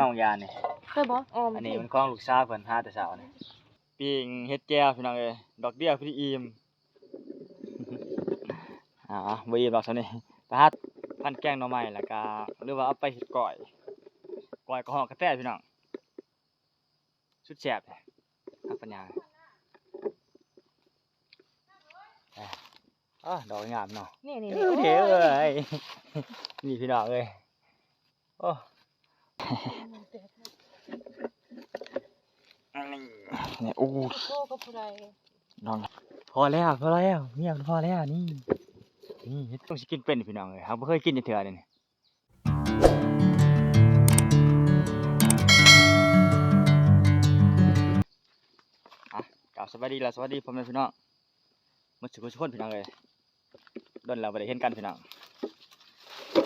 ນ້ອງຢານີ້ ເຄີຍບໍ່? ອໍ ອັນນີ້ມັນຂອງລູກສາວເພິ່ນ ຫາແຕ່ເຊົ້ານີ້. ປີ້ງເຫັດແຈ່ວພີ່ນ້ອງເອີຍ ດອກດຽວພໍດີອີ່ມ. ອ່າ ບໍ່ອີ່ມດອກສ່ຳນີ້ ໄປຫາພັນແກງໜໍ່ໄມ້ ແລ້ວກະ ຫຼືວ່າເອົາໄປເຮັດກ້ອຍ ກ້ອຍກະຮອກກະແຕພີ່ນ້ອງ ສຸດແຊບ ຮັກປັນຍາ. ອ່າ ດອກງາມເນາະ ນີ້ໆໆ ເອີ ໂອ້ຍ ນີ້ພີ່ນ້ອງເອີຍ. ໂອ້ ນີ້ ໂອ້ຍ ນ້ອງ ພໍແລ້ວ ພໍແລ້ວ ເມຍ ພໍແລ້ວ ນີ້ ນີ້ ເຮັດ ຕ້ອງຊິກິນເປັນພີ່ນ້ອງເອີຍ ເຮົາບໍ່ເຄີຍກິນຈັກເທື່ອເດນີ້. ອ່ະ ກ່າວສະບາຍດີ ແລະ ສະຫວັດດີພໍ່ແມ່ພີ່ນ້ອງ ໝົດສູ່ຜູ້ສູ່ຄົນພີ່ນ້ອງເອີຍ ດົນແລ້ວບໍ່ໄດ້ເຫັນກັນພີ່ນ້ອງ.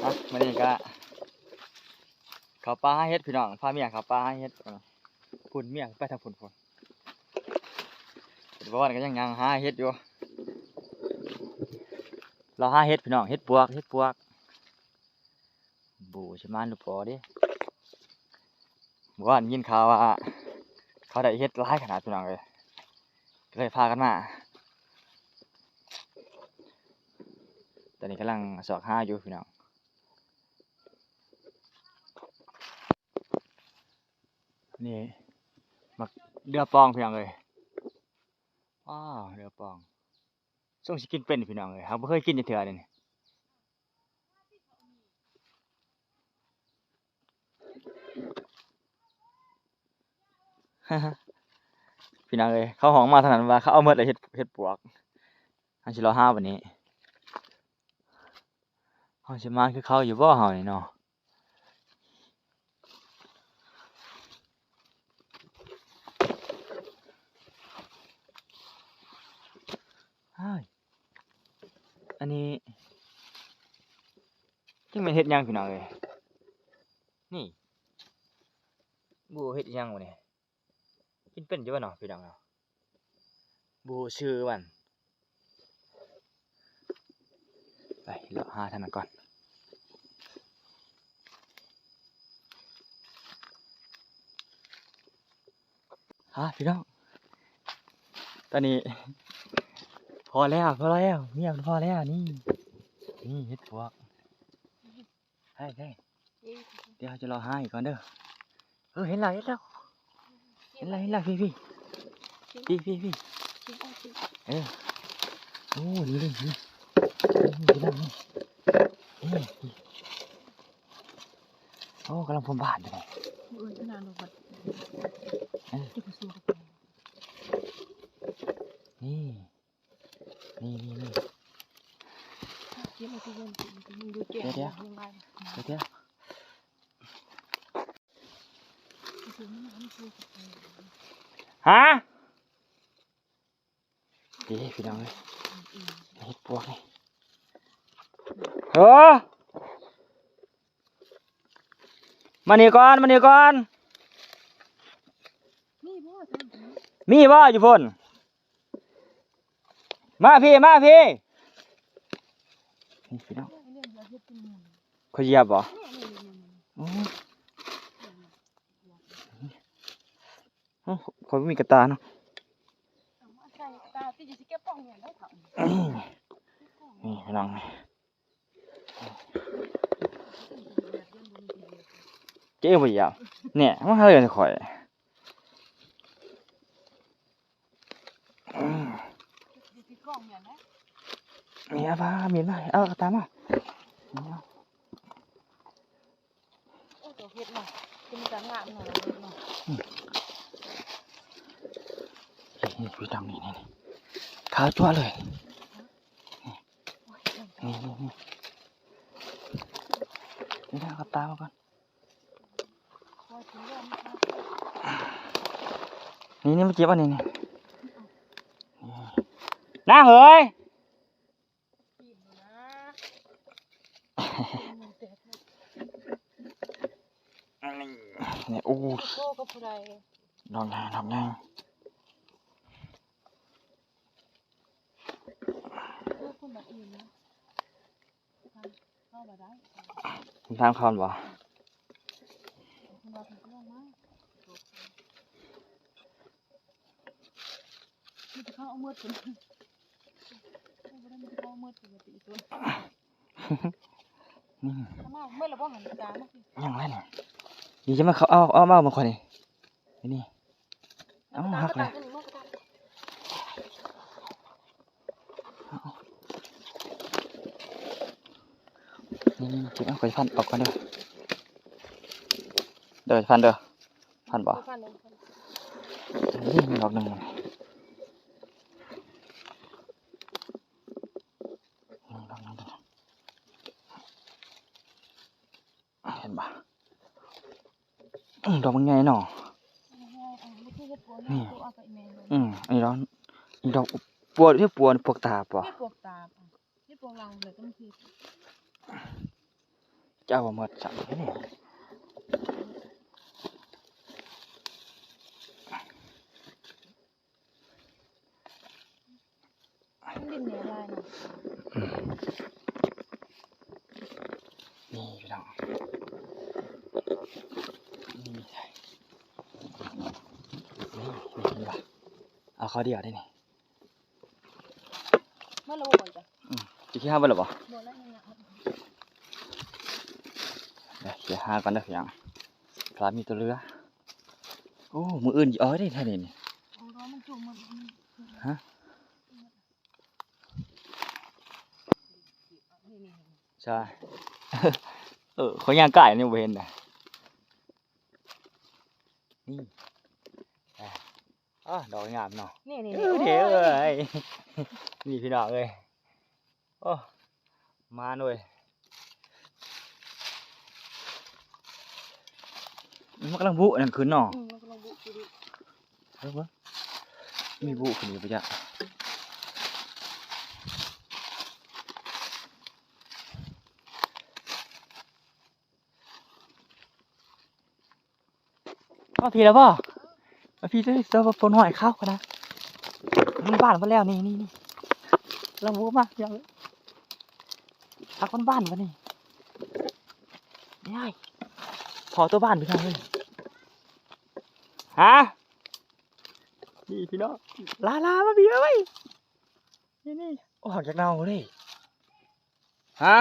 ອ່ະ ມື້ນີ້ກະເຂົ້າປ່າຫາເຫັດພີ່ນ້ອງ ພາເມຍເຂົ້າປ່າຫາເຫັດ. ພຸ້ນ ເມຍໄປທາງພຸ້ນ ພຸ້ນ ເຫັນບໍ່ ວ່າກະຍັງຍ່າງຫາເຫັດຢູ່ ເລາະຫາເຫັດພີ່ນ້ອງ ເຫັດປວກ ເຫັດປວກ. ບໍ່ຮູ້ຊິມານຫຼືບໍ່ເດ້ ເມື່ອວານຍິນຂ່າວວ່າເຂົາໄດ້ເຫັດຫຼາຍຂະໜາດພີ່ນ້ອງເອີຍ ກະເລີຍພາກັນມາ. ຕອນນີ້ກຳລັງຊອກຫາຢູ່ພີ່ນ້ອງ ນີ້ໝາກເດືອປອງພີ່ນ້ອງເອີຍ. ວ້າວ ເດືອປອງ ຊົງຊິກິນເປັນພີ່ນ້ອງເອີຍ ເຮົາບໍ່ເຄີຍກິນຈັກເທື່ອເດນີ້. ພີ່ນ້ອງເອີຍ ເຂົາຮ້ອງມາທາງນັ້ນວ່າເຂົາເອົາໝົດແລ້ວ ເຫັດ ເຫັດປວກ. ເຮົາຊິເລາະຫາບັດນີ້ ເຮົາຊິມານຄືເຂົາຢູ່ບໍ່ເຮົານີ້ເນາະ? ອ້າຍ ອັນນີ້ຈັກແມ່ນເຫັດຫຍັງພີ່ນ້ອງເອີຍ ນີ້ ບໍ່ຮູ້ເຫັດຫຍັງວະນີ້. ກິນເປັນຢູ່ບໍ່ເນາະພີ່ນ້ອງເນາະ ບໍ່ຮູ້ຊື່ມັນ. ໄປເລາະຫາທາງນັ້ນກ່ອນ ຫາພີ່ນ້ອງ ຕອນນີ້ພໍແລ້ວ ພໍແລ້ວ ເມຍມັນພໍແລ້ວ ນີ້ ນີ້ເຫັດປວກ. ໄດ້ ໄດ້ ເອີ ດຽວເຮົາຈະເລາະຫາອີກກ່ອນເດີ. ເອີ ເຫັນແລ້ວ ເຫັນແລ້ວ ເຫັນແລ້ວ ເຫັນແລ້ວ ພີ້ ພີ້ ພີ້ ພີ້ ເອີ ໂອ້ ນີ້ ນີ້ ນີ້ ນີ້ ນີ້ ໂອ້ ກຳລັງພົມບານຢູ່ນີ້ ເອີ ນີ້ ນີ້ ນີ້ ນີ້ ດຽວ ດຽວ ດຽວ ຮະ ເດ້ພີ່ນ້ອງເອີຍ ເຫັດປວກນີ້ ເອີ ມານີ້ກ່ອນ ມານີ້ກ່ອນ ມີບໍ່ ມີບໍ່ຢູ່ພຸ້ນ? ມາພີ້ ມາພີ້ ນີ້ພີ່ນ້ອງ ຂ້ອຍຢຽບບໍ່? ໂອ້ ໂອ້ ຂ້ອຍບໍ່ມີກະຕ່າເນາະ ນີ້ພີ່ນ້ອງ ເຈົ້າບໍ່ຢຽບ ແນ່ ມາຫາເລື່ອງໃສ່ຂ້ອຍ. ນີ້ ເອົາມາ ມີດມາ ເອົາກະຕ່າມາ ໂອ້ ເຫັດເນາະ ເປັນຕາງາມເນາະ ເຫັດເນາະ ນີ້ ນີ້ ພີ່ນ້ອງ ນີ້ ນີ້ ຂາວຈັ້ວເລີຍ ນີ້ ນີ້ ນີ້ ນີ້ ເອົາກະຕ່າມາກ່ອນ. ນີ້ ນີ້ ມາເກັບເອົານີ້ ນີ້ ນາງເອີຍ ນີ້ ໂອ້ຍ ດອກໃຫຍ່ ດອກໃຫຍ່ ທາງເຂົ້າບໍ່? ວ່າເພິ່ນກຳລັງມາ ມີແຕ່ເຂົາເອົາໝົດພຸ້ນ ບໍ່ໄດ້ມີແຕ່ເຂົາເອົາໝົດ ປົກກະຕິຕົວ ອືມ ເອົາມາເໝິດແລ້ວບໍ່ຫັ້ນ ກະຕາມາ ຍັງແລ້ວນີ້ ນີ້ຈະມາເຂົາເອົາ ເອົາມາເບິ່ງຂ້ອຍນີ້ ນີ້ ເອົາ ຫັກແລ້ວ ນີ້ ນີ້ ເອົາ ຂ້ອຍພັນອອກກ່ອນເດີ ເດີ ພັນເດີ ພັນບໍ່ ພັນເດີ ນີ້ ດອກໜຶ່ງ ດອກໜຶ່ງ ເຫັນບໍ່ ອືມ ດອກມັນໃຫຍ່ເນາະ ນີ້ ອືມ ອັນນີ້ດອກ ນີ້ດອກປວກ ເຮັດປວກ ປວກຕາບໍ່ ເຮັດປວກຕາ ເຮັດປວກເລົາ ແລ້ວກໍມັນຄື ຈະເອົາບໍ່ໝົດຊ້ຳນີ້ ມັນດິນແຫຼວຫຼາຍເນາະ ອືມ ນີ້ພີ່ນ້ອງ ນີ້ ນີ້ ນີ້ ນີ້ ນີ້ ເອົາເຂົ້າດຽວໄດ້ນີ້ ໝົດແລ້ວບໍ່ ອືມ ຊິກິນຫາເບິດແລ້ວບໍ່ ບໍ່ແລ້ວ ຍັງ ເດີ ຊິຫາກ່ອນເດີ ພີ່ນ້ອງ ຖ້າມີຕົວເຫຼືອ ໂອ້ ມື້ອື່ນຊິເອົາໄດ້ແທ້ນີ້ ເອົາ ມັນຈຸໝົດ ຮະ ໃຊ່ ເອີ ຂ້ອຍຍ່າງໃກ້ນີ້ບໍ່ເຫັນນະ ນີ້ ອາ ດອກງາມເນາະ ນີ້ໆ ເອີ ເດ້ເອີຍ ນີ້ພີ່ນ້ອງເອີຍ ໂອ້ ມາເວີຍ ມັນກຳລັງບຸອັນນັ້ນຂຶ້ນເນາະ ອືມ ມັນກຳລັງບຸ ເບິ່ງ ມີບຸຂຶ້ນຢູ່ປະຈັກ ມາພີ້ແລ້ວບໍ່ ມາພີ້ເດີ ໂຕນ້ອຍຂາວຫັ້ນນະ ມັນບ້ານມາແລ້ວ ນີ້ໆໆ ລະວະມາ ພີ່ນ້ອງເອີຍ ຮັກມັນບ້ານວະນີ້ ນີ້ອ້າຍ ພໍໂຕບ້ານ ພີ່ນ້ອງເອີຍ ຮະ ນີ້ພີ່ນ້ອງ ລາ ລາ ມາພີ້ເວີຍ ນີ້ໆ ໂອ້ ຮັກຢາກເນົ່າເດ້ ຮະ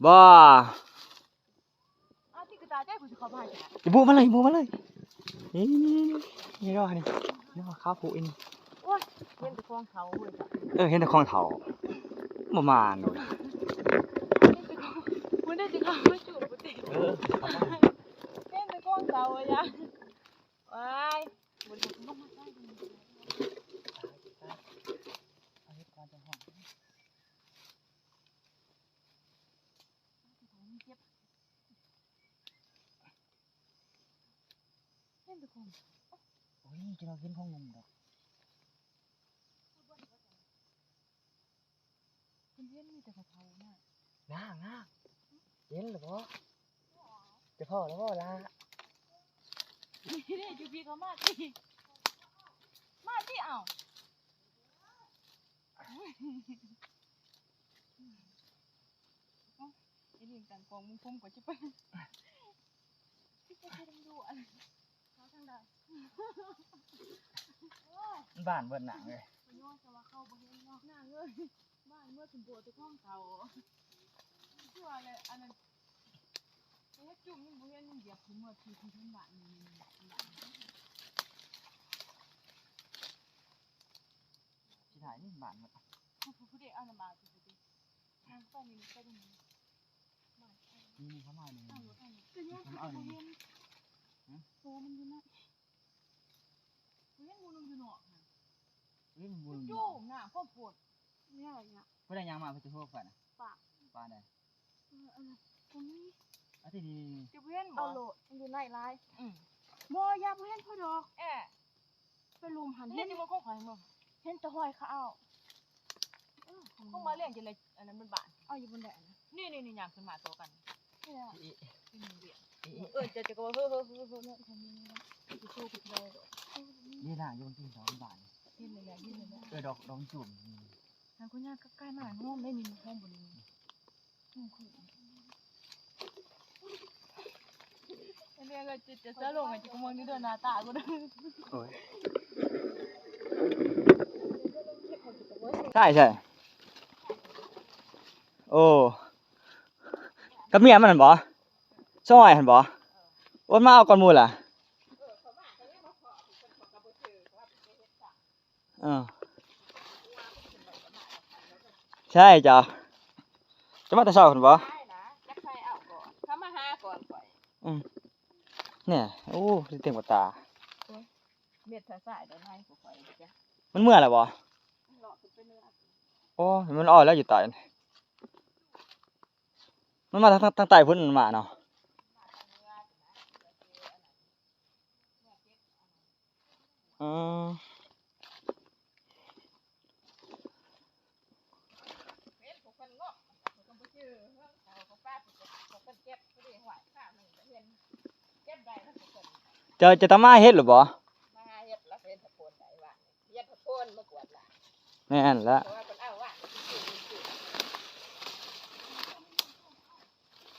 ບໍ່ ອ້າວ ຕິກະຕາເຈົ້າ ກູຊິເຂົ້າໄປຫາເຈົ້າ ບຸມາເລີຍ ບຸມາເລີຍ ນີ້ ນີ້ ນີ້ ນີ້ ນີ້ ນີ້ ນີ້ ນີ້ ນີ້ ນີ້ ນີ້ ຂາວຜູ້ອີ່ນີ້ ໂອ້ຍ ເຫັນແຕ່ຂອງເຖົ້າເວີຍ ເອີ ເຫັນແຕ່ຂອງເຖົ້າ ບໍ່ມານເວີຍ ບໍ່ໄດ້ແຕ່ຂອງ ບໍ່ໄດ້ແຕ່ຂອງມາຈູດບໍ່ຕິ ເອີ ເຫັນແຕ່ຂອງເຖົ້າ ຢ້ານ ວ້າຍ ບໍ່ໄດ້ລົງມາໃກ້ ເອົາເຫັດກ່ອນຈັງຫອມ ເຫັນແຕ່ຂອງ ໂອ້ຍ ຈະເຫັນຂອງໜຸ່ມດອກ ເພິ່ນເຫັນມີແຕ່ເຖົ້າໆນະ ນາງ ນາງ ເຫັນແລ້ວບໍ່? ຈະພໍ້ແລ້ວບໍ່ລະ? ນີ້ເດ້ ຢູ່ພີ້ກໍມາຕິ ມາຕິ ເອົ້າ ເອົ້າ ໄອ້ລິງຕັ້ງກ້ອງມຸງຄຸມກໍຈະໄປ ຊິໄປເບິ່ງດູອັນ ເຂົາທາງໃດ ໂອ້ຍ ບ້ານເບິດນາງເອີຍ ຂ້ອຍຍ້ອນແຕ່ວ່າເຂົາບໍ່ເຫັນເນາະ ນາງເອີຍ ບ້ານເບິດ ເພິ່ນບໍ່ແຕ່ຂອງເຂົາ ຄືວ່າແຫຼະ ອັນນັ້ນ ເຮັດຈຸ້ມຍັງບໍ່ເຫັນ ຍັງຢຽບຂຶ້ນເມືອທີ່ເປັນບ້ານນີ້ ບ້ານນີ້ ຊິໄດ້ນີ້ບ້ານມັນ ຜູ້ ຜູ້ ຜູ້ໃດເອົານ້ຳບາດ ຜູ້ ຜູ້ໃດ ທາງໄປນີ້ ໄປທາງນີ້ ນີ້ ນີ້ເຂົ້າມານີ້ ທາງລົດທາງນີ້ ກໍຍັງບໍ່ເຫັນ ຫຶ ໂຕມັນຢູ່ໃນ ບໍ່ເຫັນໝູ່ໜຶ່ງຢູ່ນອກຫັ້ນ ເຫັນໝູ່ໜຶ່ງຢູ່ ໂຈ້ ນະ ຄວາມໂພດ ນີ້ຫຍັງ ຜູ້ໃດຍ່າງມາ ເພິ່ນຈະໂທໄປນະ ປາ ປາໃດ ເອີ ອັນນັ້ນກໍມີ ອັນທີ່ນີ້ ຈະບໍ່ເຫັນບໍ່ ເອົາໂລດ ມັນຢູ່ໃນຫຼາຍ ອື ບໍ່ ຢ່າ ບໍ່ເຫັນພໍດອກ ແອ ໄປລຸ່ມຫັ້ນ ເຫັນ ເຫັນແຕ່ຮອຍຂາວ ເອີ ຄົງມາລ້ຽງຈັ່ງໃດ ອັນນັ້ນມັນບ້ານ ເອົາຢູ່ບົນໃດອັນນັ້ນ ນີ້ໆໆ ຍ່າງຂຶ້ນມາຕໍ່ກັນ ເອີ ເອີ ເຈົ້າກໍວ່າ ເຮີ ເຮີ ເຮີ ເຮີ ນີ້ນະ ຢູ່ທີ່ສອງບ້ານ ເຫັນແລ້ວ ເຫັນແລ້ວ ເອີ ດອກ ດອກຈຸ້ມ ຫາກໍຍ່າງໃກ້ໆມາ ຫອມໄດ໋ນີ້ ຫອມບໍ່ນີ້ ຫອມຄື ຈະ ຈະ ຈະລົງໃຫ້ ຈະກະມວງນີ້ເດີ ໜ້າຕາກູເດີ. ໂອ້ຍ ໃຊ່ ໃຊ່ ໂອ້ ກັບເມຍມັນຫັ້ນບໍ? ຊອຍຫັ້ນບໍ? ໂອນມາເອົາກ່ອນໝູ່ລະ. ເອີ ໃຊ່ເຈົ້າ ຈະມາແຕ່ເຊົ້າພຸ້ນບໍ? ໃຊ່ນະ ຈັກໃຜເອົາກ່ອນ ເຂົາມາຫາກ່ອນຂ້ອຍ. ອືມ ແນ່ ໂອ້ ເຕັມກວ່າຕາ. ໂອ້ຍ ເມັດຊາຍໄດ້ຫຼາຍກວ່າຂ້ອຍເດ້. ມັນເມືອແລ້ວບໍ? ມັນເລາະຂຶ້ນໄປເໜືອ. ໂອ້ ມັນອ້ອຍແລ້ວຢູ່ໃຕ້. ມັນມາທາງ ທາງໃຕ້ພຸ້ນ ມັນມາເນາະ. ອືມ ເຈົ້າ ເຈົ້າຕ້ອງມາເຮັດຫຼືບໍ່? ມາເຮັດລະ ເຫັນຕະໂພນໄດ້ວ່າ ເຮັດຕະໂພນມາກວດລະ. ແມ່ນລະ ເພາະວ່າເພິ່ນເອົາວ່າ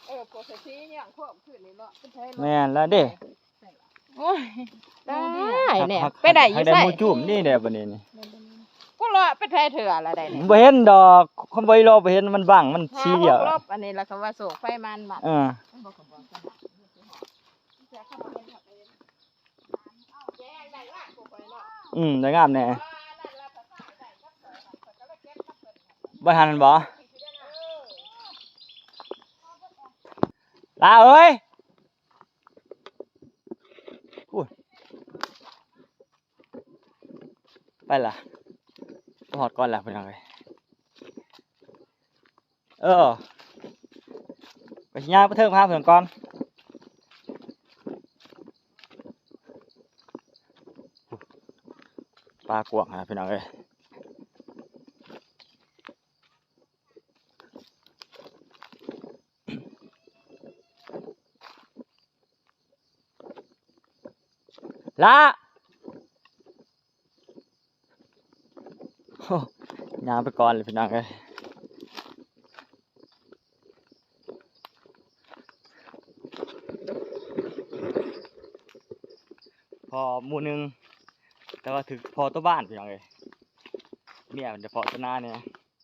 ເອີ ພວກເສດຖີຍ່າງໂຄກຄືນນີ້ເນາະ ເພິ່ນໄທເນາະ. ແມ່ນລະເດ້. ໂອ້ຍ ຕາຍແນ່ ໄປໄດ້ຢູ່ໃສ? ໝູຈຸ້ມນີ້ແດ່ບັດນີ້ນີ້ ກູເລາະໄປໄທເທື່ອລະໄດ້ນີ້ ບໍ່ເຫັນດອກ. ຄົນບໍ່ເລາະບໍ່ເຫັນ ມັນບັງ ມັນສີດຽວ. ອັນນີ້ລະ ເຂົາວ່າໂສກໄຟມັນບັດ. ເອີ ອືມ ໄດ້ງາມແນ່. ບໍ່ທັນແມ່ນບໍ່? ຫຼ້າເອີຍ ໄປລະ ໄປຮອດກ່ອນລະພີ່ນ້ອງເອີຍ. ເອີ ໄປຊິຍ່າງໄປເທິງພາເພິ່ນກ່ອນ. ປາກວ້າງຂະໜາດພີ່ນ້ອງເອີຍ. ລະ ໂອ້ ຍ່າງໄປກ່ອນເລີຍພີ່ນ້ອງເອີຍ. ພໍ້ໝູ່ໜຶ່ງ ແຕ່ວ່າຖືກພໍ້ຕົວບ້ານພີ່ນ້ອງເອີຍ. ເມຍມັນຈະພໍ້ຕົວໜ້າແດ່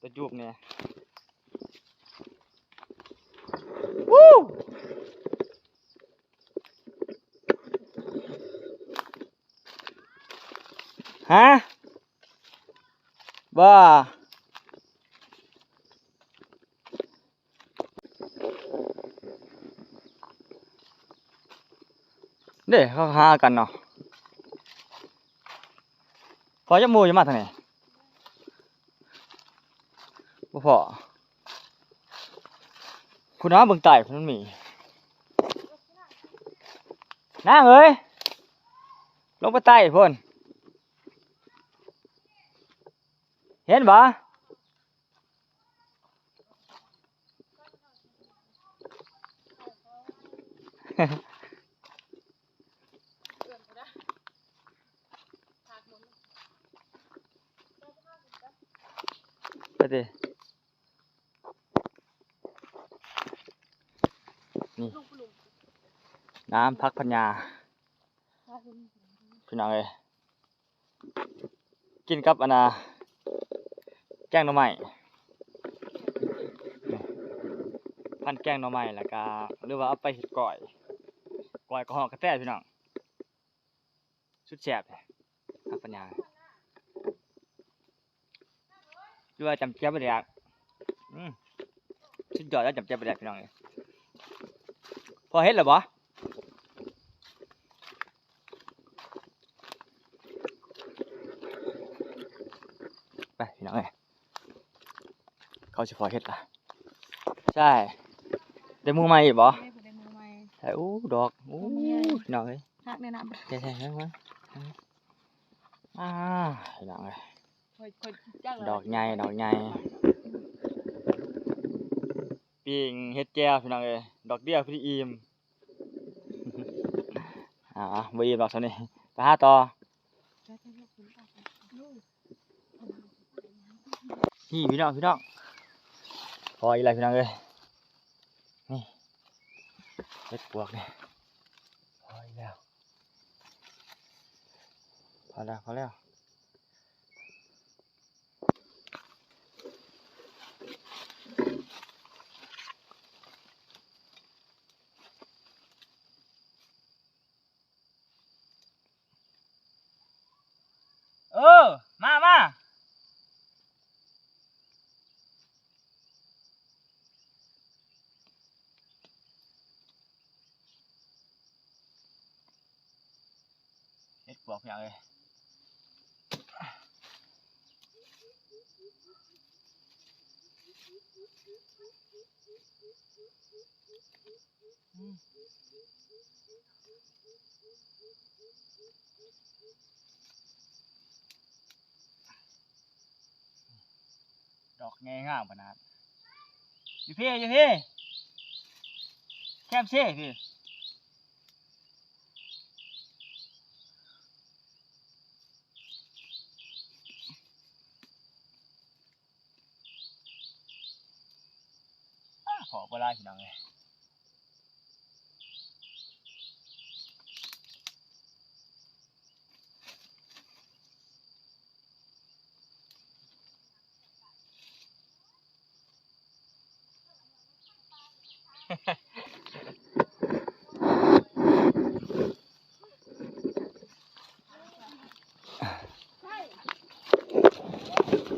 ຕົວຈູບແດ່. ວູ້ ຮະ ບໍ່ ເດ້ ເຂົາຫາກັນເນາະ. ພໍ້ຈັກໝູ່ຢູ່ມາທາງນີ້ ບໍ່ພໍ້. ພຸ້ນນະ ເບິ່ງໃຕ້ພຸ້ນມັນມີ. ນາງເອີຍ ລົງໄປໃຕ້ພຸ້ນ ເຫັນບໍ່? ໄປຕິ ນີ້ ນ້ຳຜັກພັນຍາ ພີ່ນ້ອງເອີຍ. ກິນກັບອັນນ່າ ແກງໜໍ່ໄມ້ ພັນແກງໜໍ່ໄມ້ ແລ້ວກະ ຫຼືວ່າເອົາໄປເຮັດກ້ອຍ ກ້ອຍກະຮອກກະແຕພີ່ນ້ອງ ສຸດແຊບ ຜັກພັນຍາ. ຫຼືວ່າຈຳແຈ່ວປາແດກ ອືມ ສຸດຍອດແລ້ວ ຈຳແຈ່ວປາແດກພີ່ນ້ອງເອີຍ. ພໍ້ເຮັດແລ້ວບໍ່? ໄປພີ່ນ້ອງເອີຍ ເຂົາຊິພໍ້ເຮັດລະ. ໃຊ່ ໄດ້ໝູ່ໃໝ່ອີກບໍ່? ໄດ້ໝູ່ໃໝ່ ໃຊ່. ໂອ້ ດອກ ໂອ້ ພີ່ນ້ອງເອີຍ ຮັກແນ່ນະ ໃຊ່ໆ ມາ ອ່າ ພີ່ນ້ອງເອີຍ ດອກໃຫຍ່ ດອກໃຫຍ່ ປີ້ງເຮັດແຈ່ວພີ່ນ້ອງເອີຍ ດອກດຽວພໍດີອີ່ມ. ອ່າ ບໍ່ອີ່ມດອກສ່ຳນີ້ ໄປຫາຕໍ່. ນີ້ພີ່ນ້ອງ ພີ່ນ້ອງ ພໍ້ອີກແລ້ວພີ່ນ້ອງເອີຍ ນີ້ ເຫັດປວກນີ້. ພໍແລ້ວ ພໍແລ້ວ. ເອີ ມາ ມາ. ເຮັດປວກພຽງເອີຍ. ດອກໃຫຍ່ງາມຂະໜາດ. ຢູ່ພີ້ ຢູ່ພີ້ ແຄມເຊພີ້. ອ້າ ພໍບໍ່ຫຼາຍພີ່ນ້ອງເອີຍ.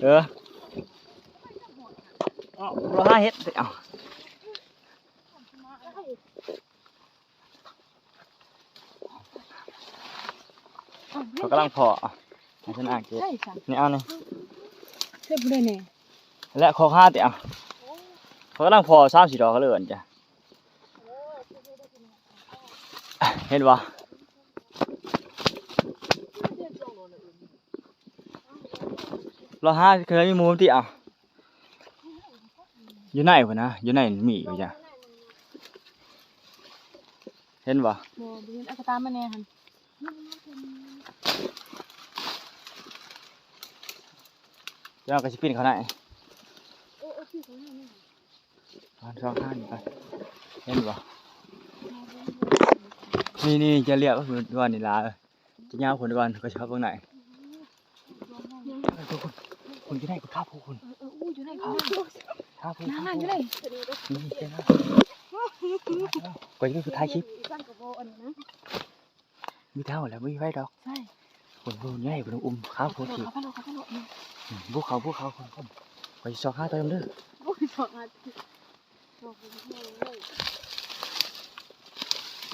ເອີ ເອົາ ເຮົາຫາເຫັດເອົາ. ເຂົາກຳລັງເພາະ ໃຫ້ຊະນາເກັບ. ໃຊ່ຊັ້ນ ນີ້ເອົານີ້ ເກັບໄດ້ນີ້ ແລະ ຂອງຫາຕິເອົາ. ເຂົາກຳລັງເພາະສາມສີ່ດອກເລີຍອັນຈ້ະ ເຫັນບໍ່? ລອຫາເຄີຍມີໝູຕິເອົາ. ຢູ່ໃນພຸ້ນນະ ຢູ່ໃນມີຢູ່ຈ້ະ ເຫັນບໍ່? ບໍ່ ບໍ່ເຫັນ. ເອົາກະຕ່າມາແດ່ຫັ້ນ ດຽວກໍຊິປີນເຂົ້າໃນ. ເອີ ເອີ ປີນເຂົ້າໃນ ອັນສອງທາງນີ້ກ່ອນ ເຫັນບໍ່? ນີ້ໆ ຈະລຽບວ່ານີ້ລະ ຈະຍາວພຸ້ນກ່ອນ ຂ້ອຍຊິເຂົ້າເບິ່ງໃນ. ພຸ້ນ ພຸ້ນຢູ່ໃນພຸ້ນ ຂາພູພຸ້ນ. ເອີ ເອີ ຢູ່ໃນ ຂາພູ ຂາພູ ນັ້ນໆ ຢູ່ໃນ ນີ້ ນີ້ ຂ້ອຍຊິໄປຖ່າຍຄລິບ. ມີເທົ່າແລ້ວ ບໍ່ມີໃຜດອກ. ໃຊ່ ພຸ້ນ ພຸ້ນ ໃຫຍ່ພຸ້ນ ອຸ້ມຂາໂພດ ເຂົ້າໄປໂລດ ເຂົ້າໄປໂລດ. ອືມ ພູເຂົາ ພູເຂົາ ພຸ້ນ ພຸ້ນ ຂ້ອຍຊິຊອກຫາຕໍ່ເດີ. ໂອ້ຍ ຊອກຫາ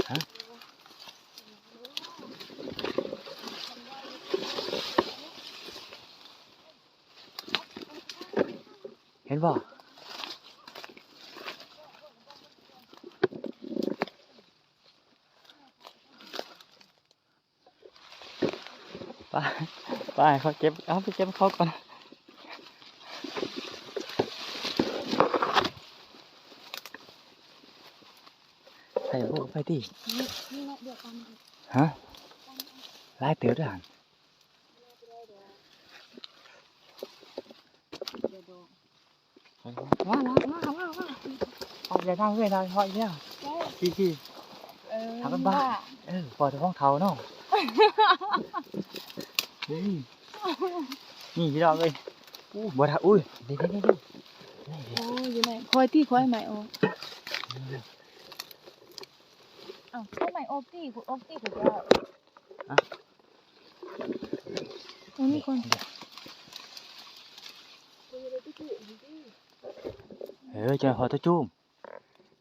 ຮະ ເຫັນບໍ່? ໄປ ໄປ ໃຫ້ເຂົາເກັບ ເອົາໄປເກັບເຂົາກ່ອນ. ໃສ່ພວກໄປຕິ. ຮະ ຫຼາຍເຕີບເດີຫັ້ນ. ວ້າວ ວ້າວ ວ້າວ ວ້າວ ອອກແລ້ວນາງເອີຍ ນາງເຮາະອີກແລ້ວ. ໃຊ່ ຂີ້ໆ ເອີ ທາງບ້ານ ເອີ ພໍແຕ່ຂອງເຖົ້າເນາະ. ນີ້ ນີ້ພີ່ນ້ອງເອີຍ. ໂອ້ ບໍ່ໄດ້ ອຸ້ຍ ນີ້ໆ ນີ້ ໂອ້ຍ ຢູ່ໃນ ຄ່ອຍຕິ ຄ່ອຍໄມ້ອອກ. ເອົ້າ ຄ່ອຍໄມ້ອອກຕິ ອອກຕິ ເຈົ້າ. ໂອ້ ນີ້ກ່ອນ ເອີ ຈະພໍຕະຈູມ.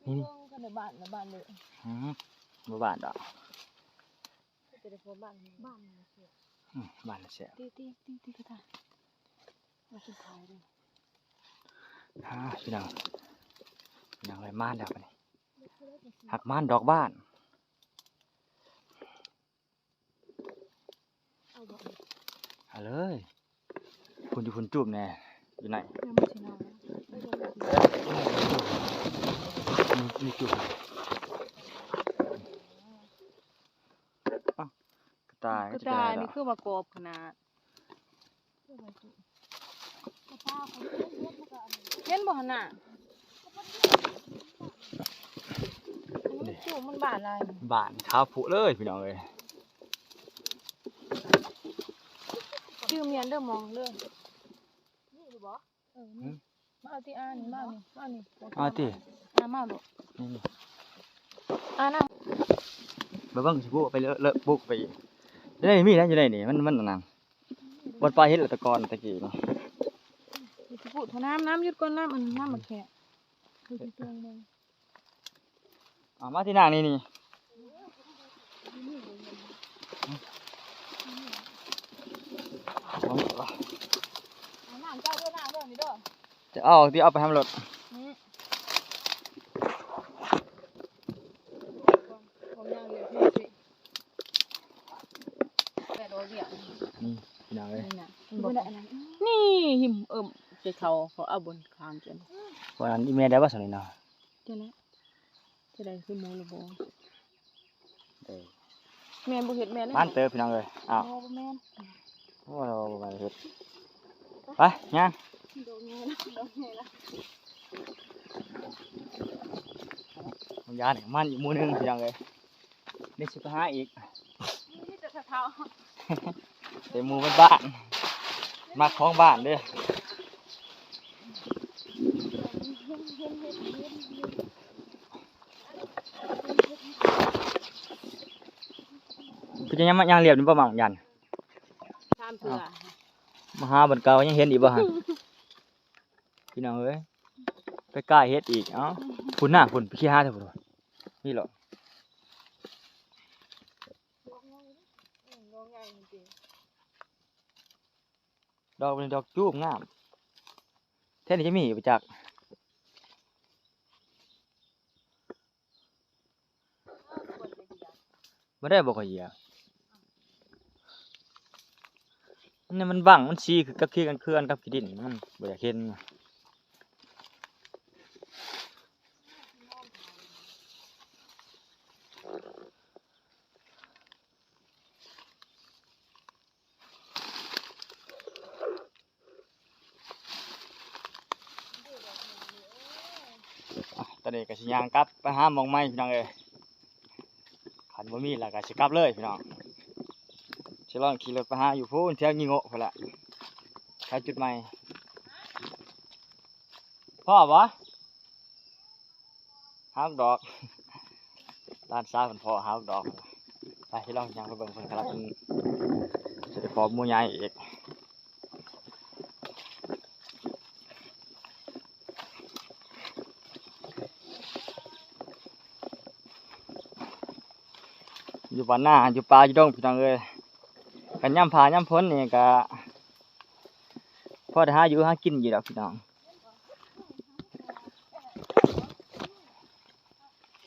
ນີ້ ນີ້ ເບິ່ງກັນໃນບ້ານ ໃນບ້ານເດີ. ອືມ ບໍ່ບ້ານດອກ ແຕ່ໄດ້ພໍບ້ານ ບ້ານນີ້ແຫຼະ. ອືມ ບ້ານນີ້ແຫຼະ ຕິ ຕິ ຕິ ຕິກະຕ່າຍ ເອົາຂຶ້ນຂາຍເດີ. ອ່າ ພີ່ນ້ອງ ພີ່ນ້ອງ ໄດ້ມາແລ້ວບັດນີ້ ຮັກມານດອກບານ. ເອົາເລີຍ ພຸ້ນຢູ່ພຸ້ນ ຈູບແດ່ ຢູ່ໃນ ຍັງບໍ່ຊິເນົ່າ ມີ ມີຈູບ. ອ້າວ ກະຕ່າຍ ກະຕ່າຍ ກະຕ່າຍ ນີ້ຄືວ່າກອບຂະໜາດ. ເຫັນບໍ່ຫັ້ນນະ? ນີ້ ຈູບມັນບາດຫຼາຍ ບາດຂາວໂພດເລີຍ ພີ່ນ້ອງເອີຍ. ຈື່ມຽນເດີ ມອງເດີ ນີ້ຢູ່ບໍ່? ເອີ ນີ້ ມາເອົາຕິ ອ່າ ນີ້ ມາເອົານີ້ ມາເອົານີ້ ເອົາຕິ ອ່າ ມາເອົາໂລດ ນີ້ ນີ້ ອ່າ ນຳ ໄປເບິ່ງຊິປຸກໄປເລີະ ເລີະປຸກໄປອີກ ຢູ່ໃນນີ້ ມີນະ ຢູ່ໃນນີ້ ມັນ ມັນອັນນັ້ນ ບ່ອນປາເຫັດລະຕະກອນຕະກີ້ນີ້ ຊິປຸກເທົ່ານ້ຳ ນ້ຳ ຢຸດກ່ອນ ນ້ຳ ອັນ ນ້ຳໝາກແຄ ເຮົາຊິເບິ່ງເບິ່ງ ເອົາມາທີ່ນາງນີ້ນີ້ ເອົານ້ຳເຈົ້າເດີ ນ້ຳເດີນີ້ເດີ ຈະເອົາຕິ ເອົາໄປທຳລົດ ນີ້ ນີ້ພີ່ນ້ອງເອີຍ ນີ້ນະ ນີ້ ຫິມເອີ່ມ ເຈົ້າເຂົາ ເຂົາເອົາບ່ອນຂ້າງກັນ ວ່າອັນອີແມ່ໄດ້ບໍ່ຊັ້ນນີ້ເນາະ ຈັ່ງໃດ ຈະໄດ້ຄືໝູລະບໍ່ ເອີ ແມ່ນບໍ່ເຮັດແມ່ນ ມັນເຕີບພີ່ນ້ອງເອີຍ ອ້າວ ບໍ່ ບໍ່ແມ່ນ ໂອ້ຍ ບໍ່ແມ່ນເຮັດ ໄປ ຍ່າງ ດອກໃຫຍ່ລະ ດອກໃຫຍ່ລະ ມັນຢ້ານ ມັນອີກໝູ່ໜຶ່ງພີ່ນ້ອງເອີຍ ນີ້ຊິໄປຫາອີກ ມີແຕ່ເຖົ້າໆ ເປັນໝູ່ບ້ານໆ ມັກຂອງບ້ານເດ້ ຄືຈະຍັງມາຍ່າງລຽບນີ້ບໍ່ ໝາກຢັນ ສາມເທື່ອ ມາຫາບ່ອນເກົ່າຍັງເຫັນອີກບໍ່ຫັ້ນ ພີ່ນ້ອງເອີຍ ໄປກ້າເຫັດອີກ ເອົ້າ ພຸ້ນນະ ພຸ້ນ ໄປຂີ້ຫາແທ້ພຸ້ນ ນີ້ເລາະ ດອກນີ້ດອກຈູບງາມ ແຖວນີ້ຈະມີຢູ່ບໍ່ຈັກ ບໍ່ໄດ້ບໍ່ຄ່ອຍຢຽບ ນີ້ມັນບັງ ມັນສີຄືກັບ ຄືກັນ ຄືກັນກັບຂີ້ດິນ ມັນບໍ່ຢາກເຫັນ. ອ່ະ ຕອນນີ້ກໍຊິຍ່າງກັບໄປຫາໝ່ອງໃໝ່ພີ່ນ້ອງເອີຍ ຄັນບໍ່ມີແລ້ວກໍຊິກັບເລີຍພີ່ນ້ອງ ຊິລອງຂີ່ລົດໄປຫາຢູ່ພຸ້ນ ແຖວຍີ່ໂງ່ພຸ້ນລະ ຫາຈຸດໃໝ່ ພໍ້ບໍ່? ຫາບັກດອກ ຫຼານສາວເພິ່ນພໍ້ຫາບັກດອກ ໄປ ຊິລອງຍ່າງໄປເບິ່ງເພິ່ນ ຄັນວ່າເພິ່ນຊິໄດ້ພໍ້ໝູ່ໃຫຍ່ອີກ ຢູ່ບ້ານນາ ຢູ່ປ່າຢູ່ດົງພີ່ນ້ອງເອີຍ ຄັນຍາມຟ້າຍາມຝົນນີ້ກະພໍໄດ້ຫາຢູ່ຫາກິນຢູ່ດອກພີ່ນ້ອງ.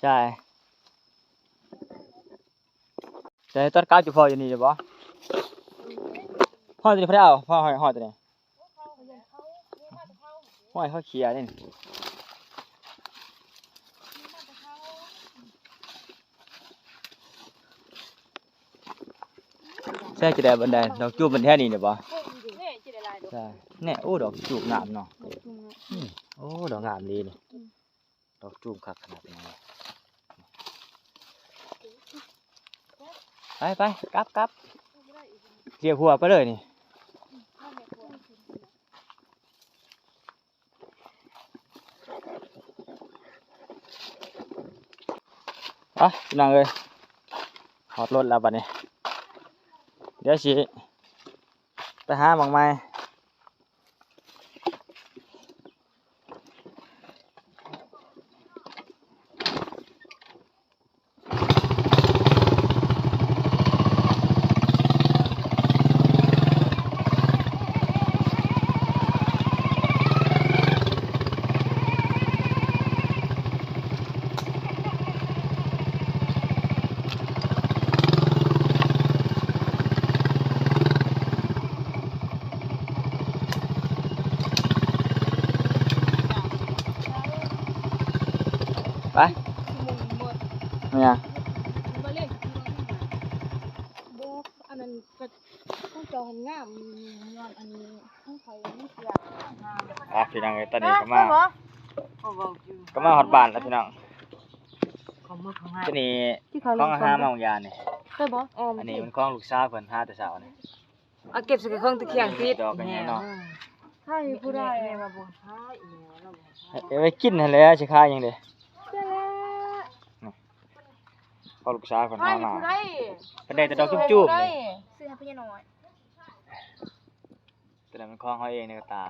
ໃຊ່ ແຕ່ຕອນກັບຢູ່ພໍ້ຢູ່ນີ້ຢູ່ບໍ່? ຮອດຕົວນີ້ພໍໄດ້ເອົາ ຮອດ ຮອດ ຮອດຕົວນີ້ ຫ້ອຍ ເຂົາເຂຍນີ້ ແຊງຈະໄດ້ບັນໄດ ດອກຈູບມັນແຖວນີ້ເດ້ບໍ່? ແນ່ ໂອ້ ດອກຈູບງາມເນາະ ອືມ ໂອ້ ດອກງາມດີນີ້. ດອກຈູມຄັກຂະໜາດນີ້ ໄປໆ ກັບໆ ລຽບຫົວໄປເລີຍນີ້ ໄປພີ່ນ້ອງເອີຍ ຮອດລົດແລ້ວບັດນີ້ ດຽວຊິໄປຫາໝ່ອງໃໝ່. ໄປ ແມ່ນຫຍັງ? ບໍ່ ອັນນັ້ນກໍຂອງເຈົ້າຫັ້ນງາມ ຍ້ອນອັນນີ້ຂອງຂ້ອຍມັນເສຍງາມ. ອ່ະ ພີ່ນ້ອງເອີຍ ຕອນນີ້ກໍມາ ກໍມາຮອດບ້ານແລ້ວພີ່ນ້ອງ. ຕົວນີ້ຂອງຫາມາຫວ່າງຢານນີ້ ເຄີຍບໍ່? ອັນນີ້ມັນຂອງລູກສາວເພິ່ນຫາແຕ່ເຊົ້ານີ້. ເອົາເກັບໃສ່ຂອງຕະຄຽງຕິດ ດອກອັນນີ້ເນາະ ໃຫ້ຜູ້ໃດ ແມ່ວ່າບໍ່ໃຫ້ ເອົາໄວ້ກິນຫັ້ນແຫຼະ ຊິຂາຍຫຍັງເດ້ ພໍລູກສາວເພິ່ນຫາມາ ເພິ່ນໄດ້ແຕ່ດອກຈູບໆ ນີ້ ຊື້ໃຫ້ຜູ້ໃຫຍ່ນ້ອຍ ແຕ່ລະແມ່ນຂອງເຮົາເອງໃນກະຕາ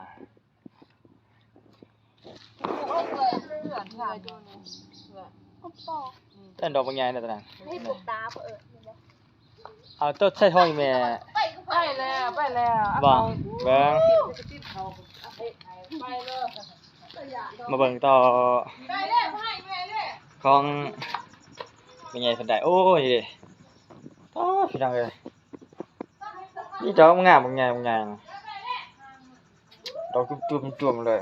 ແຕ່ດອກບັກໃຫຍ່ນະຕອນນັ້ນ ເຮັດປົກຕາບໍ່ເອີ້ນ ເອົາໂຕໃສ່ທ້ອງອີ່ແມ່ ໄປແລ້ວ ໄປແລ້ວ ບໍ່ ເບິ່ງ ໄປເລີຍ ມາເບິ່ງຕໍ່ ຂອງແມ່ໃຫຍ່ເພິ່ນໄດ້ ໂອ້ຍ ໂອ້ ພີ່ນ້ອງເອີຍ ນີ້ດອກງາມ ບັກໃຫຍ່ ບັກໃຫຍ່ ດອກຈຸ້ມໆ ຈຸ້ມເລີຍ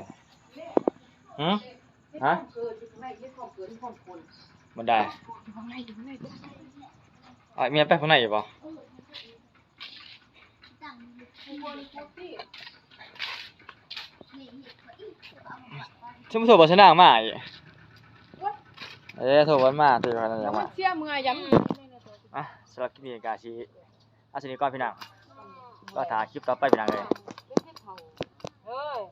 ຫື ຮະ ບໍ່ໄດ້ ອ້າຍ ເມຍໄປຂ້າງໃນຢູ່ບໍ່? ຊິມາໂທບໍ່ຊະນາງມາອີກ ເອີ ໂທບໍ່ມາ ຖືວ່າຍັງມາ ເສຍເມື່ອຍຢຳ ອ່ະ ສຳລັບຄລິບນີ້ກະຊິ ເອົາສ່ຳນີ້ກ່ອນພີ່ນ້ອງ ລໍຖ້າຄລິບຕໍ່ໄປພີ່ນ້ອງເອີຍ ເອີຍ.